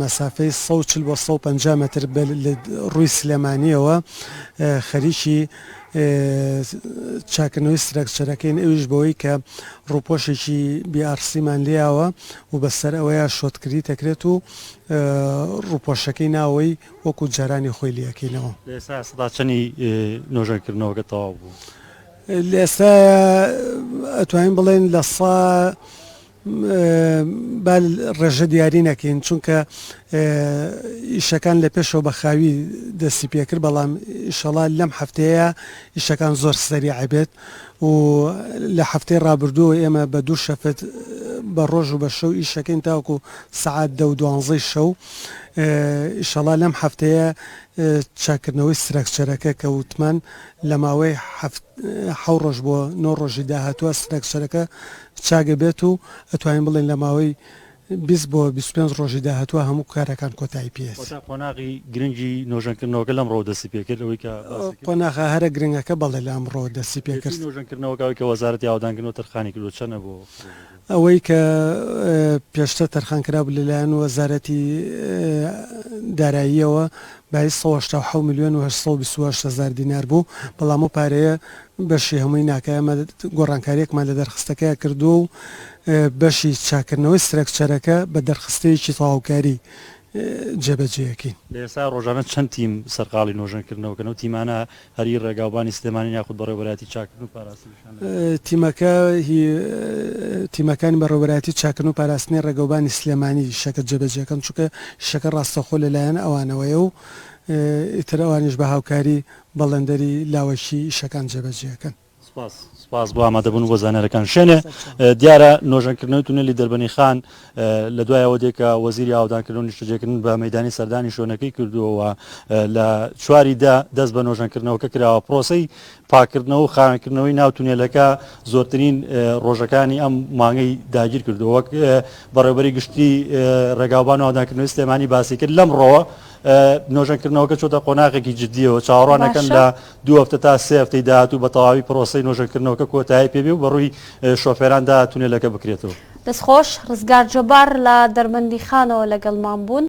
مەسافەی 140 بۆ 150 مەتر لە ڕووی سلێمانیەوە خەریکی چاکردنەوەی ستراکچەرەکەین ئەویش بەوەی کە ڕووپۆشێکی BRC مان لێیاوە و بەسەر ئەوەیا shotcrete ئەکرێت و ڕووپۆشەکەی ناوەی وەکو جارانی خۆی لێ ئەکەینەوە. لە ئێستایا سەدا چەنی نۆژەنکردنەوەکە تەواو بوو؟ لە ئێستایا ئەتوانین بڵێین لە سا با ڕێژە دیاری نەکەین چونکە ئیشەکان لە پێشەوە بە خاوی دەستی پێکرد بەڵام ئیشەڵا لەم هەفتەیە ئیشەکان زۆر سەریع بێت و لە هەفتەی ڕابردووە ئێمە بە دوو شەفت بە ڕۆژ و بە شەو ئیشەکەین تاوەکو سەعات دە و دوانزەی شەو ئیشەڵا لەم هەفتەیە چاکردنەوەی ستراکچەرەکە کە وتمان لە ماوەی حەو ڕۆژ بۆ نۆ ڕۆژی داهاتووە ستراکچەرەکە چاک ئەبێت و ئەتوانین بڵێین لە ماوەی 20 بۆ 25 ڕۆژی داهاتووە هەموو کارەکان کۆتایی پێیەت. واتە قۆناغی گرنگی نۆژەنکردنەوەکە لەمڕۆوە دەستی پێکرد ئەوەی کە باسی کرد؟ قۆناغە هەرە گرنگەکە بەڵێ لە ئەمڕۆوە دەستی پێکرد. تێچووی نۆژەنکردنەوەکە ئەوەی کە وەزارەتی ئاوەدانکردنەوە تەرخانی کردووە چەنە بۆ پرۆژەکە؟ ئەوەی کە پێشتر تەرخان کرابوو لەلایەن وەزارەتی داراییەوە بایی 187 ملیۆن و 828 هەزار دینار بوو، بەڵام ئەو پارەیە بەشی هەمووی ناکا، ئێمە گۆڕانکارییەکمان لە دەرخستەکەیا کردووە و بەشی چاککردنەوەی سترەکچەرەکە بە دەرخستەیەکی تەواوکاری جێبەجێیەکەین. لە ئێستا ڕۆژانە چەند تیم سەرقاڵی نۆژەنکردنەوەکەن؟ ئەو تیمانە هەر هی ڕێگاوبانی سلێمانین یاخود بەڕێوەبەرایەتی چاککردن و پاراستنیشیان لەگەڵە؟ تیمەکە هی تیمەکانی بەڕێوەبەرایەتی چاککردن و پاراستنی ڕێگەوبانی سلێمانی ئیشەکە جێبەجێکەن، چونکە ئیشەکە ڕاستەوخۆ لەلایەن ئەوانەوەیە و ئیتر ئەوانیش بە هاوکاری بەڵێندەری لاوەکی ئیشەکان جێبەجێکەن. سپاس سپاس بۆ ئامادەبوون بۆ زانیارەکان شوێنێ دیارە نۆژەنکردنەوەی تونێلی دەربەنی خان لە دوایەوە دێ کە وەزیری ئاودانکردن و نیشتەجێکردن بە مەدانی سەردانی شوێنەکەی کردووەوە لە چواری دە دەست بە نۆژەنکردنەوەکە کراوە پرۆسەی پاکردنەوە و خاوێنکردنەوەی ناو تونێلەکە زۆرترین ڕۆژەکانی ئەم مانگەی داگیر کردووە وەک بەڕێوبەری گشتی ڕێگاوبان و ئاودانکردنەوەی سلێمانی باسی کرد لەمڕۆوە نۆژەنکردنەوەکە چۆتە قۆناغێکی جددیەوە چاوەڕوانەکەن لە دوو هەفتە تا سێ هەفتەی داهاتوو بە تەواوی پرۆسەی نۆژەنکردنەوەکە کۆتایی پێ بێ و بەڕووی شۆفێراندا تونێلەکە بکرێتەوە. دەستخۆش، ڕزگار جەبار لە دەربەندیخانەوە لەگەڵمان بوون.